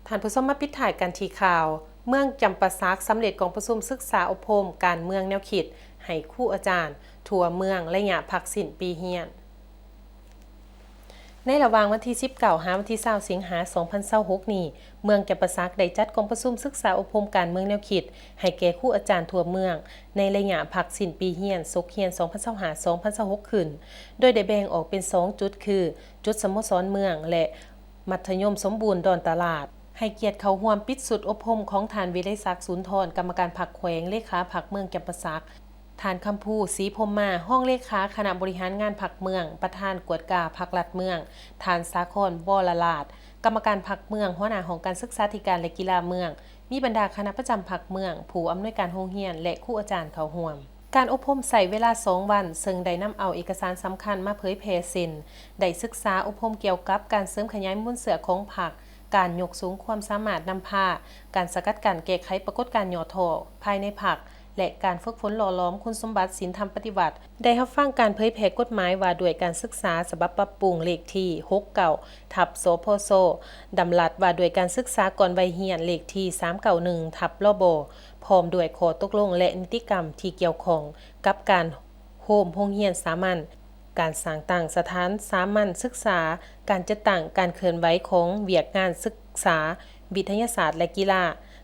ທ່ານຜູ້ຊົມ ມາປິດທ້າຍກັນທີ່ຂ່າວ ເມືອງຈຳປາສັກສຳເລັດກອງປະຊຸມສຶກສາອົບຮົມການເມືອງແນວຄິດໃຫ້ຄູອາຈານທົ່ວເມືອງໄລຍະພັກສິ້ນປີຮຽນ. ໃນລະຫວ່າງວັນທີສິບເກົ້າ ຫາວັນທີຊາວ ສິງຫາ ສອງພັນຊາວຫົກນີ້, ເມືອງຈຳປາສັກໄດ້ຈັດກອງປະຊຸມສຶກສາອົບຮົມການເມືອງແນວຄິດໃຫ້ແກ່ຄູອາຈານທົ່ວເມືອງ ໃນໄລຍະພັກສິ້ນປີຮຽນ ສົກຮຽນ ສອງພັນຊາວຫ້າ ສອງພັນຊາວຫົກ ຂຶ້ນ, ໂດຍໄດ້ແບ່ງອອກເປັນສອງຈຸດ ຄື ຈຸດສະໂມສອນເມືອງ ແລະ ມັດທະຍົມສົມບູນດອນຕະຫຼາດ. ໃຫ້ກຽດເຂົ້າຮ່ວມປິດຊຸດອົບຮົມຂອງທ່ານ ວິໄລສັກ ສູນທອນ ກຳມະການພັກແຂວງ, ເລຂາພັກເມືອງຈຳປາສັກ, ທ່ານ ຄຳພູ ສີພົມມາ ຮອງເລຂາຄະນະບໍລິຫານງານພັກເມືອງ, ປະທານກວດກາພັກລັດເມືອງ, ທ່ານ ສາຄອນ ວໍລະລາດ ກຳມະການພັກເມືອງ, ຫົວໜ້າຫ້ອງການສຶກສາທິການ ແລະ ກິລາເມືອງ, ມີບັນດາຄະນະປະຈຳພັກເມືອງ, ຜູ້ອຳນວຍການໂຮງຮຽນ ແລະ ຄູອາຈານເຂົ້າຮ່ວມ. ການອົບຮົມໃຊ້ເວລາສອງວັນ, ເຊິ່ງໄດ້ນຳເອົາເອກະສານສຳຄັນມາເຜີຍແຜ່ ເຊັ່ນ ໄດ້ສຶກສາອົບຮົມກ່ຽວກັບການເສີມຂະຫຍາຍມູນເຊື້ອຂອງພັກ, ການຍົກສູງຄວາມສາມາດນຳພາ, ການສະກັດກັ້ນແກ້ໄຂປາກົດການຫຍໍ້ທໍ້ພາຍໃນພັກ ແລະ ການຝຶກຝົນຫຼໍ່ຫຼອມຄຸນສົມບັດສິນທຳປະຕິວັດ, ໄດ້ຮັບຟັງການເຜີຍແຜ່ກົດໝາຍວ່າດ້ວຍການສຶກສາ ສະບັບປັບປຸງ ເລກທີ ຫົກເກົ້າ ທັບ ສພຊ, ດຳລັດວ່າດ້ວຍການສຶກສາກ່ອນໄວຮຽນ ເລກທີ ສາມເກົ້າໜຶ່ງ ທັບ ລບ, ພ້ອມດ້ວຍຂໍ້ຕົກລົງ ແລະ ນິຕິກຳທີ່ກ່ຽວຂ້ອງກັບການໂຮມໂຮງຮຽນສາມັນ, ການສ້າງຕັ້ງສະຖານສາມັນສຶກສາ, ການຈັດຕັ້ງການເຄື່ອນໄຫວຂອງວຽກງານສຶກສາ, ວິທະຍາສາດ ແລະ ກິລາ,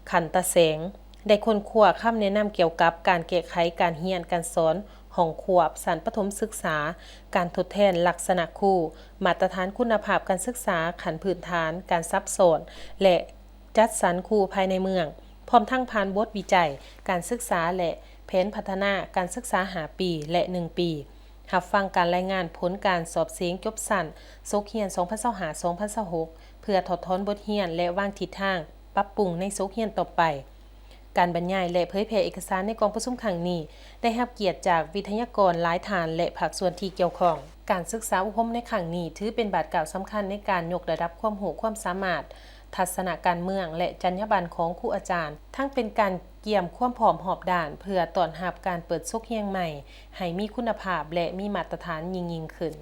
ຂັ້ນຕາແສງ, ໄດ້ຄົ້ນຄວ້າຄຳແນະນຳກ່ຽວກັບການແກ້ໄຂການຮຽນການສອນຫ້ອງຄວບຊັ້ນປະຖົມສຶກສາ, ການທົດແທນລັກສະນະຄູ, ມາດຕະຖານຄຸນນະພາບການສຶກສາຂັ້ນພື້ນຖານ, ການສັບຊ້ອນ ແລະ ຈັດສັນຄູພາຍໃນເມືອງ, ພ້ອມທັງຜ່ານບົດວິໄຈການສຶກສາ ແລະ ແຜນພັດທະນາການສຶກສາຫ້າປີ ແລະ ໜຶ່ງປີ, ຮັບຟັງການລາຍງານຜົນການສອບເສັງຈົບຊັ້ນສົກຮຽນ ສອງພັນຊາວຫ້າ ສອງພັນຊາວຫົກ ເພື່ອຖອດຖອນບົດຮຽນ ແລະ ວາງທິດທາງປັບປຸງໃນສົກຮຽນຕໍ່ໄປ. ການບັນຍາຍ ແລະ ເຜີຍແຜ່ເອກະສານໃນກອງປະຊຸມຄັ້ງນີ້ ໄດ້ຮັບກຽດຈາກວິທະຍາກອນຫຼາຍທ່ານ ແລະ ພາກສ່ວນທີ່ກ່ຽວຂ້ອງ. ການສຶກສາອົບຮົມໃນຄັ້ງນີ້ ຖືເປັນບາດກ້າວສຳຄັນໃນການຍົກລະດັບຄວາມຮູ້ຄວາມສາມາດ, ທັດສະນະການເມືອງ ແລະ ຈັນຍາບັນຂອງຄູອາຈານ, ທັງເປັນການກຽມຄວາມພ້ອມຮອບດ້ານ ເພື່ອຕ້ອນຮັບການເປີດສົກຮຽນໃໝ່ໃຫ້ມີຄຸນນະພາບ ແລະ ມີມາດຕະຖານຍິ່ງໆຂຶ້ນ.